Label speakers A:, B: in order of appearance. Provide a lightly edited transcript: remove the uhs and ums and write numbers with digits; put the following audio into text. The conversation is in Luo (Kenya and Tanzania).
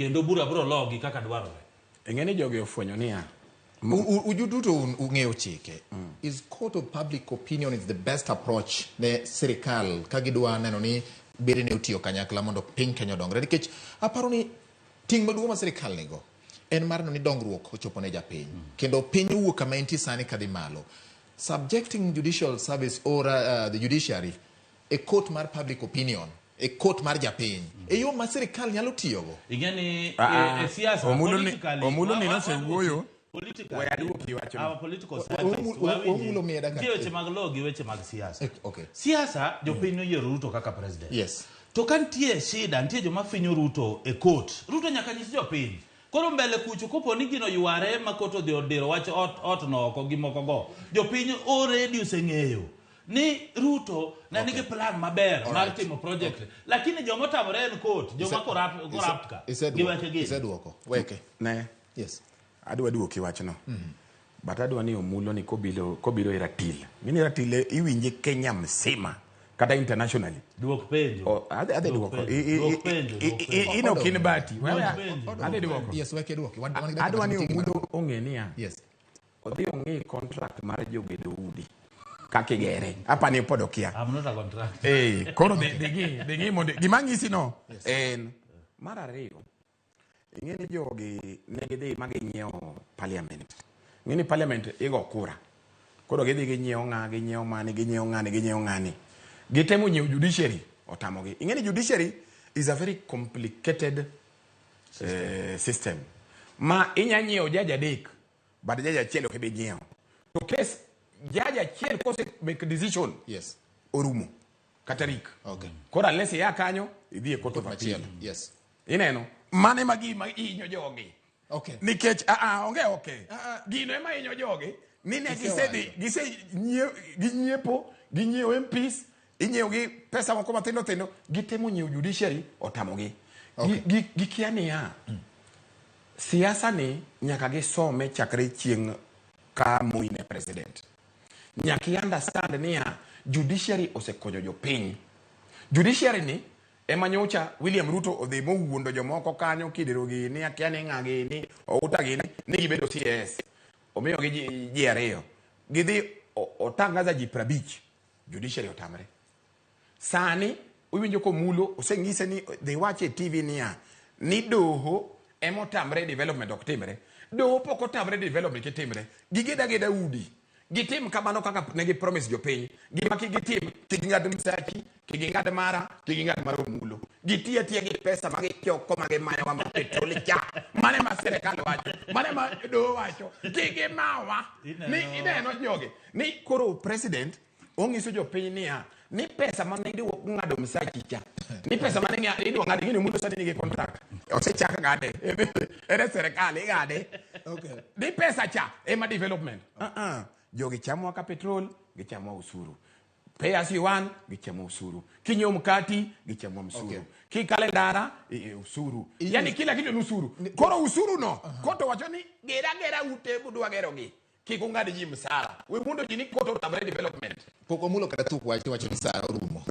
A: Kendo bura biro logi kaka dwarore.
B: Ing'e ni jogi ofwenyo niya,
C: Uju duto ung'eyo chike. Is court of public opinion is the best approach ne sirikal ka gidwa neno ni bedene otiyo kanyakla mondo piny Kenya odongre? Nikech aparo ni ting' maduong' ma sirikal nigo en mar neno ni dongruok ochopo ne japiny. Kendo piny owuok kama entie sani kadhi malo. Subjecting judicial service or the judiciary e court mar public opinion, e court mar japiny, e yo ma sirikal nyalo tiyogo.
A: Ing'e ni
B: Ah,
A: e siasa
B: Omulo ni-
A: politically,
B: Omulo ni nosewuoyo.
A: politically,
B: We aduoki wachno.
A: our political scientists,
C: Omulo miye dakika
A: nitie weche mag law gi weche mag siasa.
C: Okay.
A: Siasa jopiny noyiero Ruto kaka president.
C: Yes.
A: To ka nitie shida, nitie joma finyo Ruto e court. Ruto nyaka nyis jopiny. Koro mbele kucho kopo ni gino yware ma court odhi odiro wach ot no oko gi moko go. Jopiny already oseng'eyo ni Ruto ne nigi plan maber mar timo project. Lakini joma otamore en court, joma corrupt ka. Giwacho gini.
C: Iseduoko. Weke.
B: Ne.
C: Yes.
B: Adwa duoki wachno. But adwa ni Omulo ni kobiro e ratil. Ng'eni ratil iwinje Kenya msima kata internationally.
A: Duok penjo.
B: Adhi
A: Duok
B: duoko.
A: penjo, duok penjo, duok penjo.
B: Ino kin bati.
A: Duok penjo.
B: Adhi duoko.
C: Yes, weke duoki. Wan gi dakika
B: Adwa ni
C: matin.
B: Omulo ong'e niya.
C: Yes.
B: Odhi ong'i contract mar jogedo udi kaka igere. Apani pod okia.
A: I'm not a contractor.
B: Koro dhi ng'i mondo gima ng'isi no en mar ariyo. Ing'e ni jogi ne gidhi ma ginyiewo parliament. Ing'e ni parliament igo kura. Koro gidhi ginyiewo ng'a, ginyiewo mani, ginyiewo ng'ani, ginyiewo ng'ani. Gitemo nyiewo judiciary, otamogi. Ing'e ni judiciary is a very complicated system. Ma inya nyiewo judge adek, but judge achiel ok ibi nyiewo. To case judge achiel kose make decision,
C: Yes.
B: orumo. Kata rik.
C: Okay.
B: Koro unless ia kanyo, idhi e court of appeal.
C: Machielo. Yes.
B: Ineno? Mano ema gima hinyo jogi.
C: Okay.
B: Nikech onge okay. Gino ema hinyo jogi ni ne gisedhi ginyiepo, ginyiewo MPs, inyiewo gi pesa moko matindo tindo, gitemo nyiewo judiciary otamogi.
C: Okay.
B: Gikia niya, siasa ni nyaka gisome chakre chieng' ka Moi ne president. Nyaka i understand niya, judiciary osekonyo jopiny. Judiciary ni ema nyocha William Ruto odhi mowuondo jomoko kanyo kidero gini, akia ni ng'a gini, outa gini, ni gibedo CS. Omiyogi ji ariyo. Gidhi otangaza ji 50. Judiciary otamre. Sani uwinjo komulo oseng'ise ni dhi wach e TV niya ni doho ema otamre development ok timre. Doho pok otamre development kitimre. Gigeda geda udi. Gitim kamano kaka ne gi promise jopiny. Gima kik gitim, kik ging'ad msachi, kik ging'ad mara, kik ging'ad mar Omulo. Giti atiya gi pesa ma gichoko ma gimayowa ma petrol cha. Mano ema sirikal wacho. Mano ema doho wacho. Kik gimawa. Ni ineno jogi. Ni koro president ong'iso jopiny niya ni pesa mane idwa ng'ado msachi cha. Ni pesa mane idwa ng'ado gini Omulo sani nigi contract. Osechak ng'ade. En e sirikal ing'ade.
C: Okay.
B: Ni pesa cha ema development. Jogi chamowa ka petrol, gichamowa usuru. Pay as you earn, gichamo usuru. Kinyiewo mkati, gichamo usuru.
C: Okay.
B: Kikale ndara, usuru. Yani kila kitu ni usuru. Koro usuru no, koto wacho ni gera gera ute budwa gero gi. Kik ung'ad ji msara. We wuondo ji ni koto otamre development.
C: Pok omulo kata tuk wach wacho ni sara orumo.